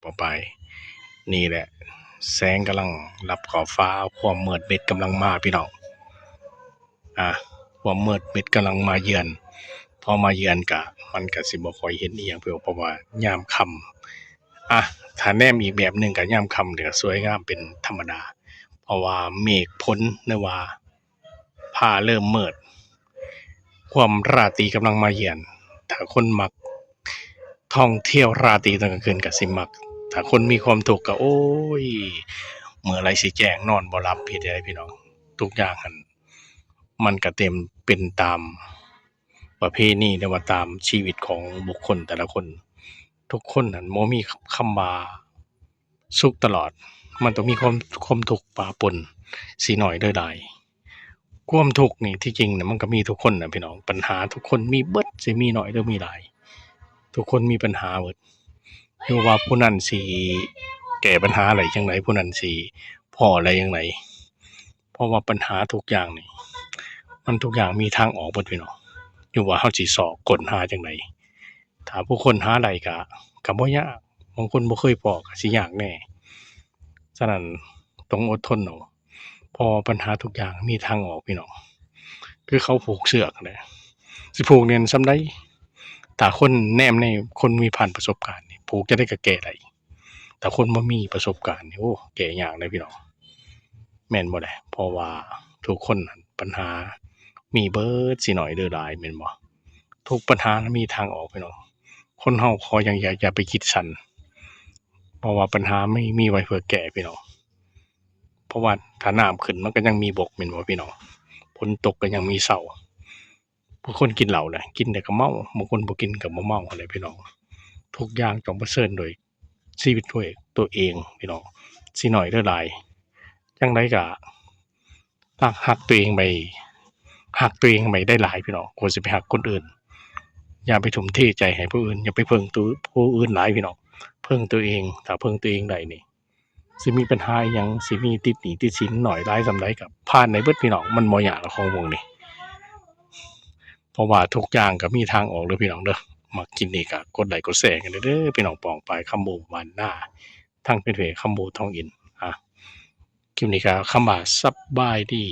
ບໍ່ໄປ. ນີ້ແຫຼະ ແສງກຳລັງລັບຂອບຟ້າ, ຄວາມມືດມິດກຳລັງມາພີ່ນ້ອງ. ອາ ຄວາມມືດມິດກຳລັງມາເຢືອນ. ພໍມາເຢືອນກະ ມັນກະຊິບໍ່ຄ່ອຍເຫັນອີ່ຫຍັງ ເພາະ ເພາະວ່າຍາມຄ່ຳ. ອາ ຖ້າແນມອີກແບບໜຶ່ງກະຍາມຄ່ຳນີ້ກະສວຍງາມເປັນທຳມະດາ ເພາະວ່າເມກຝົນ ຫຼືວ່າ ຟ້າເລີ່ມມືດ, ຄວາມລາຕີກຳລັງມາເຢືອນ. ຖ້າຄົນມັກທ່ອງທ່ຽວລາຕີຕອນກາງຄືນກະຊິມັກ, ຖ້າຄົນມີຄວາມທຸກກະ ໂອ້ຍ ເມື່ອໃດຊິແຈ້ງ ນອນບໍ່ຫຼັບ. ເຮັດໃດພີ່ນ້ອງ, ທຸກຢ່າງຫັ້ນມັນກະເຕັມເປັນຕາມປະເພນີ ຫຼືວ່າຕາມຊີວິດຂອງບຸກຄົນແຕ່ລະຄົນ. ທຸກຄົນຫັ້ນບໍ່ມີຄຳວ່າ ສຸກຕະຫຼອດ, ມັນຕ້ອງມີຄວາມ ຄວາມທຸກປະປົນ ຊິໜ້ອຍຫຼືຫຼາຍ. ຄວາມທຸກນີ້ທີ່ຈິງນະ ມັນກະມີທຸກຄົນນະພີ່ນ້ອງ, ປັນຫາທຸກຄົນມີເບິດ, ຊິມີໜ້ອຍຫຼືມີຫຼາຍ ທຸກຄົນມີປັນຫາເບິດ. ຢູ່ວ່າຜູ້ນັ້ນຊິແກ້ປັນຫາໄດ້ຈັ່ງໃດ, ຜູ້ນັ້ນຊິພໍ້ໄດ້ຈັ່ງໃດ. ເພາະວ່າປັນຫາທຸກຢ່າງນີ້ ມັນທຸກຢ່າງມີທາງອອກເບິດພີ່ນ້ອງ, ຢູ່ວ່າເຮົາຊິຊອກຄົ້ນຫາຈັ່ງໃດ. ຖ້າຜູ້ຄົ້ນຫາໄດ້ກະ ກະບໍ່ຍາກ, ບາງຄົນບໍ່ເຄີຍພໍ້ກະຊິຍາກແດ່. ສະນັ້ນຕ້ອງອົດທົນເອົາ, ເພາະວ່າປັນຫາທຸກຢ່າງມີທາງອອກພີ່ນ້ອງ. ຄືເຂົາຜູກເຊືອກຫັ້ນແຫຼະ, ຊິຜູກແໜ້ນສ່ຳໃດ? ຖ້າຄົນແນມໃນຄົນມີຜ່ານປະສົບການນີ້ ຜູກຈັ່ງໃດກະແກ້ໄດ້. ແຕ່ຄົນບໍ່ມີປະສົບການນີ້ ໂອ້ ແກ້ຍາກເດ້ພີ່ນ້ອງ, ແມ່ນບໍ່ແຫຼະ? ເພາະວ່າທຸກຄົນຫັ້ນ ປັນຫາມີເບິດ, ຊິໜ້ອຍຫຼືຫຼາຍ ແມ່ນບໍ່? ທຸກປັນຫາມີທາງອອກພີ່ນ້ອງ. ຄົນເຮົາຂໍຢ່າງດຽວ ຢ່າໄປຄິດສັ້ນ, ເພາະວ່າປັນຫາມີ ມີໄວ້ເພື່ອແກ້ພີ່ນ້ອງ. ເພາະວ່າຖ້ານ້ຳຂຶ້ນ ມັນກະຍັງມີບົກ ແມ່ນບໍ່ພີ່ນ້ອງ? ຝົນຕົກກະຍັງມີເຊົາ. ບາງຄົນກິນເຫຼົ້າແຫຼະ ກິນແລ້ວກະເມົາ, ບາງຄົນບໍ່ກິນກະບໍ່ເມົາຫັ້ນແຫຼະພີ່ນ້ອງ. ທຸກຢ່າງຕ້ອງປະເຊີນໂດຍຊີວິດໂດຍຕົວເອງພີ່ນ້ອງ, ຊິໜ້ອຍຫຼືຫຼາຍ ຈັ່ງໃດກະຮັກ ຮັກຕົວເອງໄວ້, ຮັກຕົວເອງໄວ້ໄດ້ຫຼາຍພີ່ນ້ອງ, ກວ່າຊິໄປຮັກຄົນອື່ນ. ຢ່າໄປທຸ່ມເທໃຈໃຫ້ຜູ້ອື່ນ, ຢ່າໄປເພິ່ງໂຕຜູ້ອື່ນຫຼາຍພີ່ນ້ອງ, ເພິ່ງຕົວເອງ. ຖ້າເພິ່ງຕົວເອງໄດ້ນີ້ ຊິມີປັນຫາອີ່ຫຍັງ, ຊິມີຕິດໜີ້ຕິດສິນໜ້ອຍຫຼາຍສ່ຳໃດກະຜ່ານໄດ້ເບິດພີ່ນ້ອງ, ມັນບໍ່ຍາກດອກຂອງພວກນີ້. ເພາະວ່າທຸກຢ່າງກະມີທາງອອກເດີພີ່ນ້ອງເດີ. ມັກຄລິບນີ້ກະກົດໄລ້ກົດແຊໃຫ້ແດ່ເດີພີ່ນ້ອງ. ປອງປາຍຄຳໂບບ້ານນາ ທາງເພຈຄຳໂບທອງອິນ. ອາ ຄລິບນີ້ກະຄຳວ່າສະບາຍດີ.